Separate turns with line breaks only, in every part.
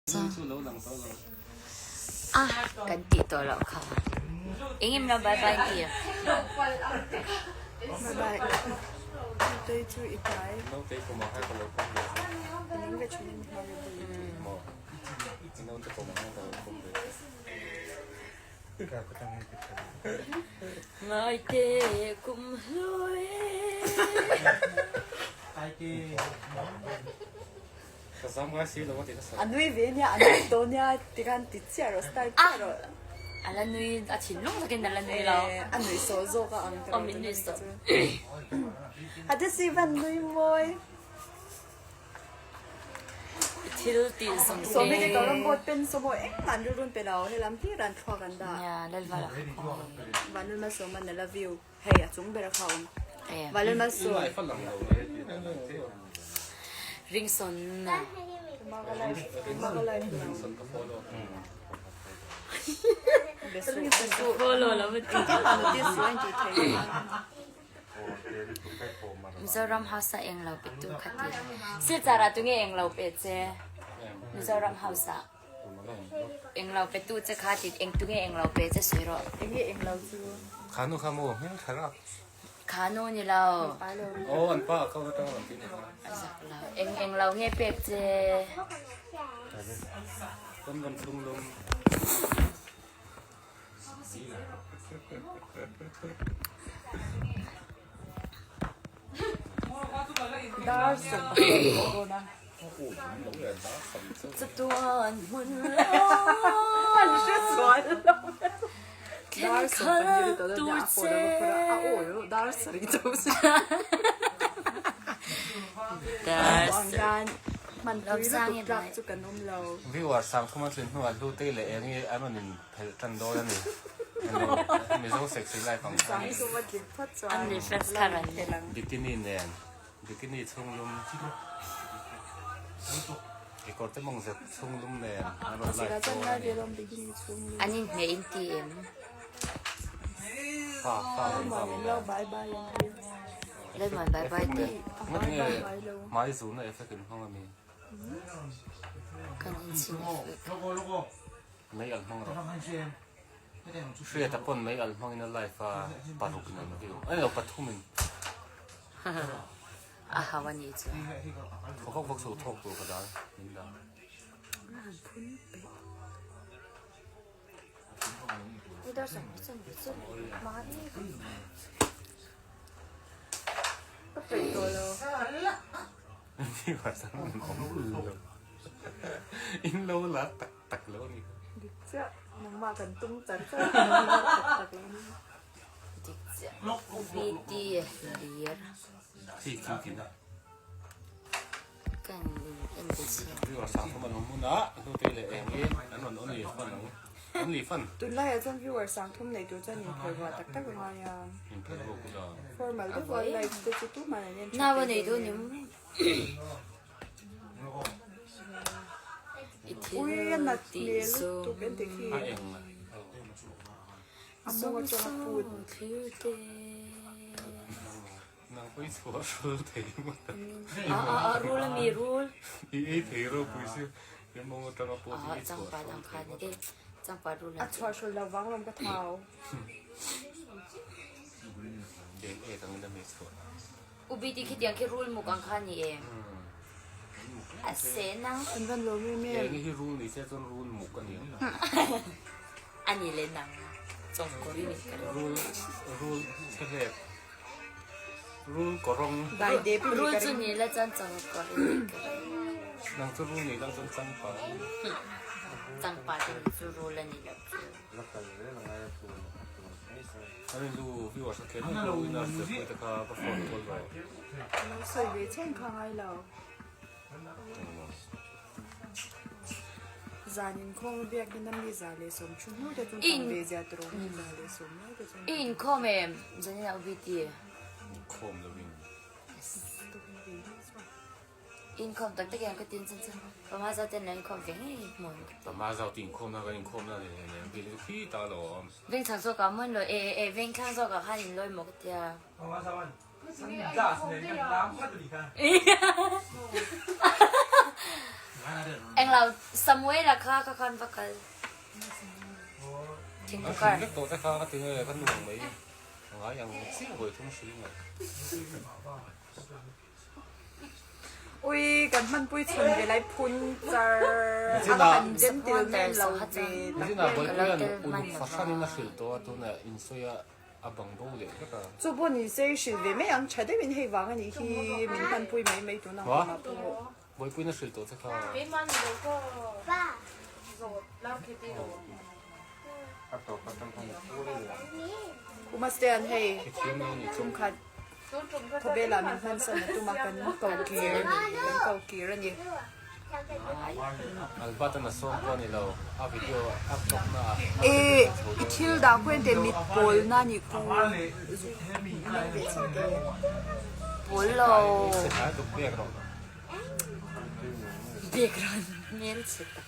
A kan tih tawh loh kha. Eng em lo bye bye ti.
Bye bye. Nutei chu i tlai.
Nautei pawmah khan ka lo pawm ve che.
Ning ve thin in hma ve bawk i ti.
Maw? I naute pawmah khan ka lo pawm ve che.
Ngaite kum hlui.
Ka zam ngai si lo a ti nasa.
A nui ve nia, a nui tawh nia ti khan ti chiah rawh, style chiah rawh.
A la nui, a thinlung takin a la nui lo.
A nui sawh zawk a ang
Aw min nui sawh.
A te si van nui mawi.
I thil tih zawng te.
Sawmi te ka rawn vote pen sawm aw engmah an rilru an pe lo, helam hlir an thluak an dah.
Nia, Lalvala kha khaw.
Vanlal Malsawma na love you. Hei a chung ber a kha awm. Vanlal Malsawm.
Ringsawn. Mizoram House ah eng lo pe tu kha ti. Silchar ah tunge eng lo pe che? Mizoram House ah. Eng lo pe tu che kha ti eng tunge eng lo pe che sawi rawh.
Enge eng lo chu?
Kha nu kha maw hmel tha rap.
Kha nu ni lo.
Aw an pa account atang rawn ti ni kha.
A zak lo. Eng eng lo nge pek che?
Kan van thlung lum.
Dar 10 dawn a.
Chatuan hmun lo.
An hre sual lo. Dar
Thlen
sawm
khal
pahnih ri tawh dawn
tur
nia a phone a va phur a. A awi rawh dar sarih chauh si.
Dar
Ang hian hman pui lutuk tlak chu kan awm lo.
Viewer Sangkhuma tlin hnuah Hlutei leh Eng-i an rawn in Phelh tan dawn a ni. Mizo sexy life ang kha a ni. Bikini nen, bikini chhung lum, kekawr te mawng zet chhung lum nen an rawn live dawn a ni.
An inhmeh in ti em?
Fa, fa rawn vang nen.
Lalmuan bye bye ti.
Ngati nge hmai zuna effect in hmang a mi?
Kan inchhin effect.
Mei alh hmang rawh. Hriata pawn mei alh hmangin a live a paruk in an view. Ani lo pathum in.
A hau a nih chu.
Thaw vak vak chu thawk tur ka dan min dan.
Ka peih tawh lo.
In lo la tak tak lo a ni.
Dik chiah, nangmah kan tum char char a in lo la tak tak lo a ni.
Dik chiah, VT hlir.
Hei kim kim a.
Kan en te chhiat.
Viewer sang thum an awm hmun a, hnute leh eng hi an rawn only fan ang. Only fan.
Tunlaiah chuan viewer sang thum nei tur chuan inphel ruah tak tak a ngai a.
Inphel ruah kut a.
Formal deuh a live te chu tumah an en tha
Nau a
thei
nei
dawn
dawn
em.
em? I thil
Ui a nat
tih
hmel
zawng.
lutuk en tih khi.
A eng a.
A mawng atang a put.
Thlir te.
Nang pawh i chhuah rul thei ngawt a.
A a a rul a mi rul.
I ei thei ropui si. I mawng atang a put i chhuah
rul thei ngawt a. Changpat rul
A chhuah hrul lo vang lawm ka thau.
Deng ek angin a mi chhuah.
Ubi ti khitiang khi rul muk ang kha ni em? A se nang.
An van lawm em em.
Eng hi rul ni se chuan rul muk a ni ang.
A ni le nang. Chawngkawr i ni ka ring.
Rul rul chhehlep. Rul kawrawng.
Dai dep i ni
Rul
ka
chu
ring.
ni la chuan chawngkawr i ni ka ring.
Nang chu rul ni lang chuan changpa a ni.
Changpa te ni chu rul a ni lo chu.
An in lu viewers a khen ang lu in a zirpui te kha va phone kual rawh.
Lo sawi ve chen kha ngai lo. Zan inkhawm a biak in a mi za leh sawm thu hnu te chuan tam ve zia tur awm za leh sawm lai te chuan.
I inkhawm em zanin ah UBT?
Inkhawm lo in.
Inkhawm tak tak hian ka tin chan chan Pama zau ten lo inkhawm ve ngei hmuh an ka
Pama zau ti inkhawm na kan inkhawm na leh leh bil chu khi ta lo a awm.
Vengthlang zawk ah mawn lo e e e vengthlang zawk ah khan in lawi maw ka tia.
Pama zau an sunglass nen kan lam phat a ni kha.
Englo Samuela kha ka khan va kal. Thingpui
A
kar.
hrilh vek tawh te kha ka ti nge ka nu ang mai ngai ang chiah vawi thum hrilh ngai.
Ui kan hmanpui chhun ve lai phun char a va han gentleman lo ve tak
Nichinah Bawipuia'n uluk fahranin a hrilh tawh a tunah insawi a a bang bo leh vek a.
Chu pawh ni se i hrilh ve mai ang tha deuhin hei vang a nih hi min hmanpui mai mai tun ang hunah pawh.
Bawipuiin a hrilh tawh che kha.
Umastean hei thumkhat khawvelah min hmansan a tum a kan ko kir kan ko kir a ni.
Albert-an a sawm pawh a ni lo, a video a upload na ah
E i thil dah khuan te mit pawl na nih ku zuk meng ve chin te.
Pawl lo.
Se hnai tuk pek rawh.
Pek rawh hmel chhe tak.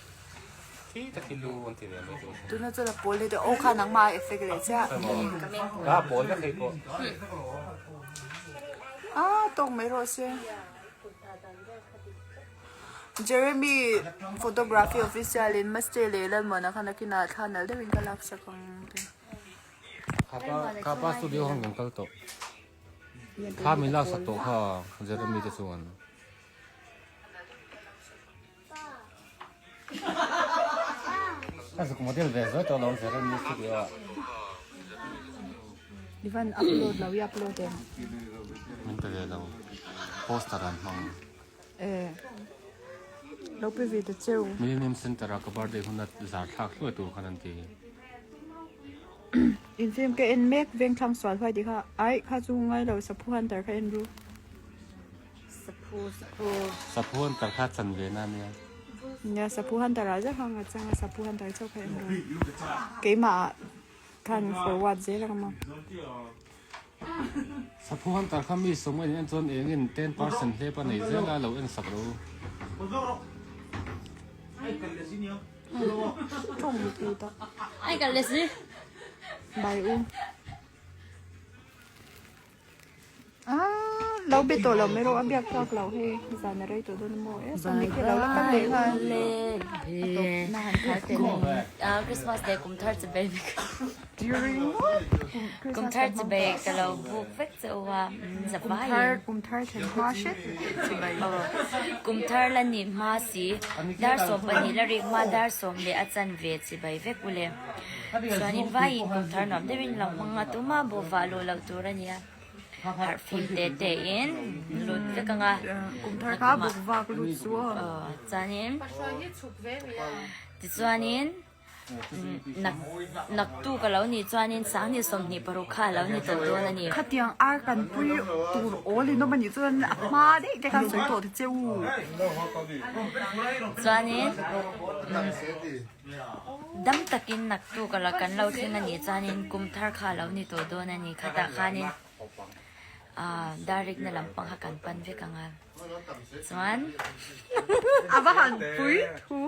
Thi tak hi lu an ti ve mai tur.
Tuna chuan a pawl leh deuh aw kha nangmah a effect leh chiah.
Ka pawl vek hei pawh.
Ah tawk mai rawh se. Jeremy photography official in Maste leh Lalmuana khan a kinah thla nalh deuhin ka lak sak ang te.
Khapa khapa studio khan kan kal tawh. Thla min lak sak tawh kha Jeremy te chuan. Ka zuk model ve zuai tawh lo Jeremy studio ah.
I van upload lo i upload em?
Min pe ve lo. Poster an hmang.
Eh. Lo pe ve ta cheu.
Millennium Center ah ka birthday hun a zar thlak hluai tur khan an ti.
In film ka en mek vengthlang sual huai tih kha ai kha chu ngai lo saphu hunter kha en ru.
Saphu saphu.
Saphu hunter kha chan ve na nia.
Nia saphu hunter ah zet kha nga chang a saphu hunter chauh kha en ru. Keimah ah khan forward zel ang maw.
Saphu hunter kha mi sawm en en chuan engin 10% hlep a nei zel a lo en sak ro.
Tawng thei tak.
Ai kal le si.
Bai u. Ah, lo be tawh lo mai rawh a biak tlak lo hei zan a rei tawh dawn amaw e sawm ni khi lo la kal leh nghal a tawp na han thar teh le.
Ah, Christmas day kum thar chibai vek.
Ringawt
Kum thar chibai ka lo buk vek che u a zavai in.
Kum thar thlen hma hret chibai.
Kum thar la nih hma si dar 12 la rik hma dar sawm leh a chan ve chibai vek u le. Chuanin vaiin kum thar nuam deuhin lo hmang a tuma buh vah luh loh tur a nia. Harh fim te te in lut vek ang a.
Kum thar kha buk vak lut chu aw.
Chuanin tichuanin Nak naktu ka lo nih chuanin sanghnih 26 kha a lo ni tawh dawn a ni.
Khatiang ar kan pui tur awl in awm a nih chuan a hma daih te khan sawi tawh ta che u.
Chuanin dam takin naktu ka la kan lo thleng a nih chuanin kum thar kha a lo ni tawh dawn a ni. Khatah khanin darikna lampang kha kan pan vek ang a. Chuan
A va han pui thu.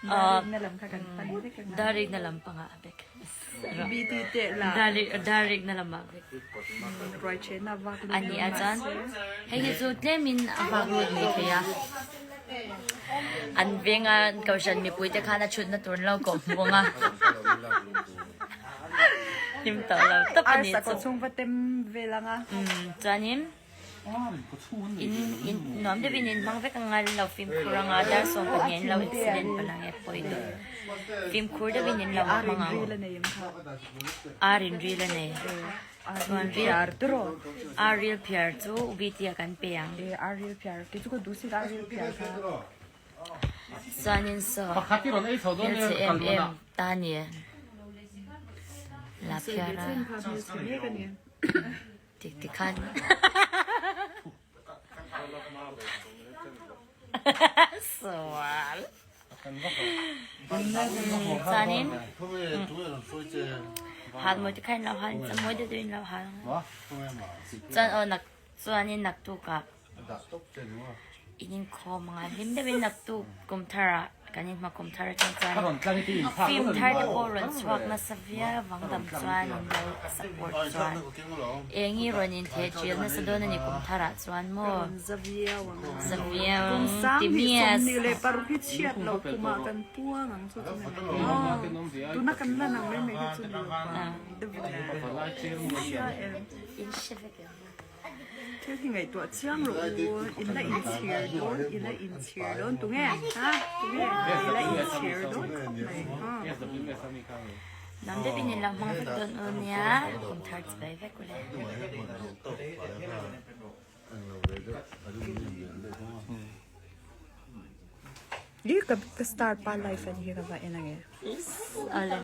Darikna lam kha kan pan vek ang a.
Darikna lam pangah a bek.
BT teh la.
Darikna lamah vek.
Ruai thena vak lut.
A ni a chuan hei hi chu tlemin a vak lut mai thei a. An venga kohhran mipuite khan a chhutna tur an lo kawh hmu ang a. Hlim tawh lo tawp a ni chu.
Arsa kawchhung va tem vel ang a.
Chuanin. In in nuam deuhin in hmang vek anga lo fimkhur anga dar 12 in lo accident palh ang e pawi deuh fimkhur deuhin in lo hmang ang ar in ril a nei chuan ril ar ril phiar chu ubiti ah kan pe ang chuanin saw hmelchhe em em ta ni la phiar a. Tik ti khan. Sual. Chuanin hal mawi ti khan lo hal chawi deuh deuhin lo hal ang. Chuan aw nak chuanin naktuk ah in inkhawm ang a hlim deuhin naktuk kum thar ah. Kan inhma kum thar atang chuan film thar te pawh rawn chhuak nasa viau vang dam chuan in lo support chuan eng i rawn in theh ṭil nasa dawn a ni kum thar ah chuan maw za viau ti mias in hre vek em.
Thil hi ngaihtuah chiang rawh u, in la inchhir dawn, i la inchhir dawn tunge ha tunge i la inchhir dawn khawp mai ha.
Hnam deuh in in lo hmang vek dawn u nia, kum thar chi bai vek ule.
Ih ka star pa life a ni hi ka va en ange.
Awle.